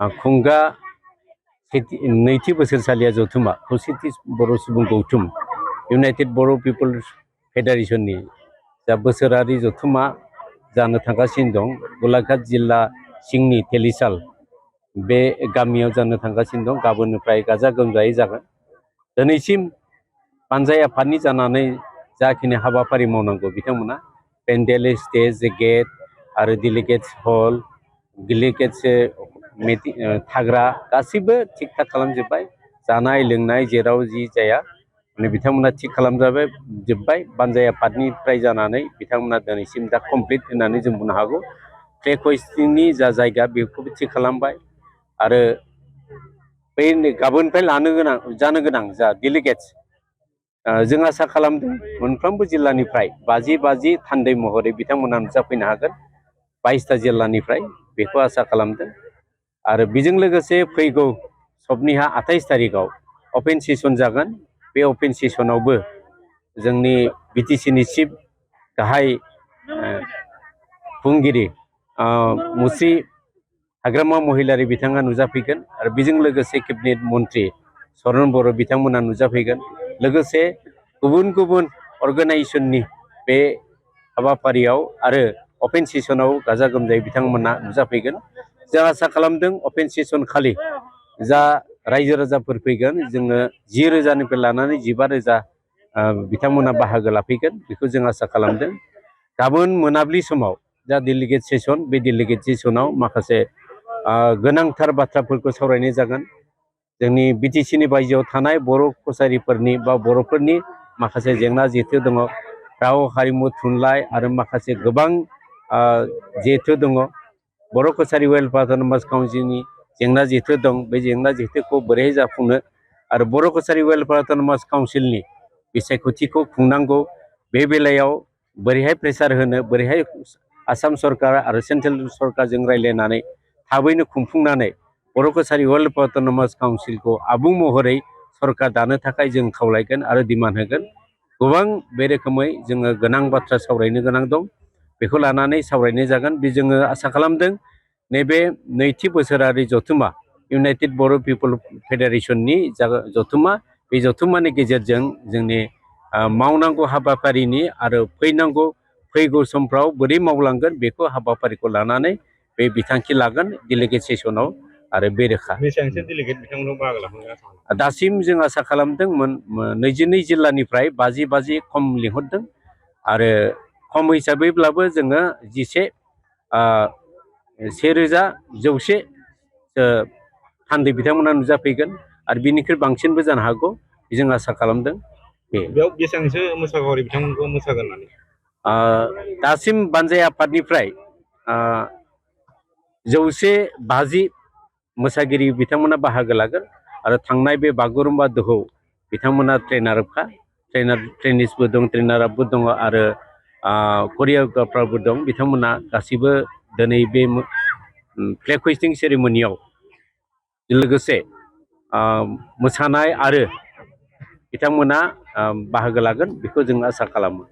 खुंगा नैथि बोसोरसालिया जथुमा खौसेथि बर' सुबुं गौथुम इउनाइटेड बर' पिपल्स फेडारेशननि जा बोसोरारि जथुमा जानो थांगासिनो दं गलाघाट जिल्ला सिंनि तेलिसाल बे गामियाव जानो थांगासिनो दं। गाबोननिफ्राय गाजा गोमजायै जागोन। दिनैसिम पान्जाय आफादनि जानानै जाखिनि हाबाफारि मावनांगौ बिथांमोना पेन्डेल स्टेज गेट आरो डेलिगेट्स हल डेलिगेट्स थाग्रा गासिबो थिग थाक खालामजोब्बाय। जानाय लोंनाय जेराव जि जाया माने बिथांमोना थिग खालामजाबाय जोब्बाय। पान्जाय आफादनिफ्राय जानानै बिथांमोना दिनैसिम दा कमप्लिट होननानै जों बुंनो हागौ। फ्लेग हस्टिंनि जा जायगा बेखौबो थिग खालामबाय आरो बै गाबोननिफ्राय जानो गोनां जा डेलिगेट्स जों आसा खालामदों मोनफ्रोमबो जिल्लानिफ्राय 50 थान्दै महरै बिथांमोना नुजाफैनो हागोन 22टा जिल्लानिफ्राय बेखौ आसा खालामदों। आरो बेजों लोगोसे फैगौ सबनिहा 28 थारिखआव अपेन सेसन जागोन। बे अपेन सेसनावबो जोंनि बिटिसिनि चिफ गाहाय खुंगिरि मुस्रि हाग्रामा महिलारि बिथाङा नुजाफैगोन आरो बेजों लोगोसे केबिनेट मन्त्रि चरन बर' बिथांमोना नुजाफैगोन। लोगोसे गुबुन गुबुन अर्गानाइजेसननि बे हाबाफारियाव आरो अपेन सेसनाव गाजा गोमजायै बिथांमोना नुजाफैगोन। जों आसा खालामदों अपेन सेसन खालि जा रायजो राजाफोर फैगोन जोङो 10,000निफ्राय लानानै 15,000 बिथांमोना बाहागो लाफैगोन बेखौ जों आसा खालामदों। गाबोन मोनाबिलि समाव जा डेलिगेट सेसन बे डेलिगेट सेसनाव माखासे गोनांथार बाथ्राफोरखौ सावरायनाय जागोन। जोंनि बिटिसिनि बायजोआव थानाय बर' कसारिफोरनि बा बर'फोरनि माखासे जेंना जेथो दङ। राव हारिमु थुनलाइ आरो माखासे गोबां जेथो दङ। बर' कसारि वेलफेयार अट'नमास काउन्सिलनि जेंना जेथो दं। बे जेंना जेथोखौ बोरैहाय जाफुंनो आरो बर' कसारि वेलफेयार अट'नमास काउन्सिलनि बिसायख'थिखौ खुंनांगौ बे बेलायाव बोरैहाय प्रेसार होनो बोरैहाय आसाम सरकार आरो सेन्ट्रेल सरकारजों रायज्लायनानै थाबैनो खुंफुंनानै बर' कसारि वेलफेयार अट'नमास काउन्सिलखौ आबुं महरै सरकार दानो थाखाय जों खावलायगोन आरो डिमान्ड होगोन। गोबां बे रोखोमै जोङो गोनां बाथ्रा सावरायनो गोनां दं। बेखौ लानानै सावरायनाय जागोन। बे जोङो आसा खालामदों नैबे नैथि बोसोरारि जथुमा इउनाइटेड बर' पिपल फेडारेशननि जथुमा बे जथुमानि गेजेरजों जोंनि मावनांगौ हाबाफारिनि आरो फैगौ समफ्राव बोरै मावलांगोन बेखौ हाबाफारिखौ लानानै बे बिथांखि लागोन डेलिगेट सेसनाव आरो बे रोखा। बेसेबांसो डेलिगेट बिथांमोनाव बाहागो लाफैगोन? दासिम जों आसा खालामदोंमोन 22 जिल्लानिफ्राय 50 खम लिंहरदों आरो खम हिसाबैब्लाबो जोङो 1,100 थान्दै बिथांमोना नुजाफैगोन आरो बिनिख्रुइ बांसिनबो जानो हागौ जों आसा खालामदों। बेयाव बेसेबांसो मोसागावरि बिथांमोनखौ मोसागोन होननानै दासिम पान्जाय आफादनिफ्राय 150 मोसागिरि बिथांमोना बाहागो लागोन आरो थांनाय बे बागुरुम्बा दोहौ बिथांमोना ट्रेनिसबो दं ट्रेनारबो दङ आरो करिय'ग्राफारबो दं। बिथांमोना गासिबो दिनै बे फ्लेग हस्टिं सेरेमनियाव लोगोसे मोसानाय आरो बिथांमोना बाहागो लागोन बेखौ जों आसा खालामो।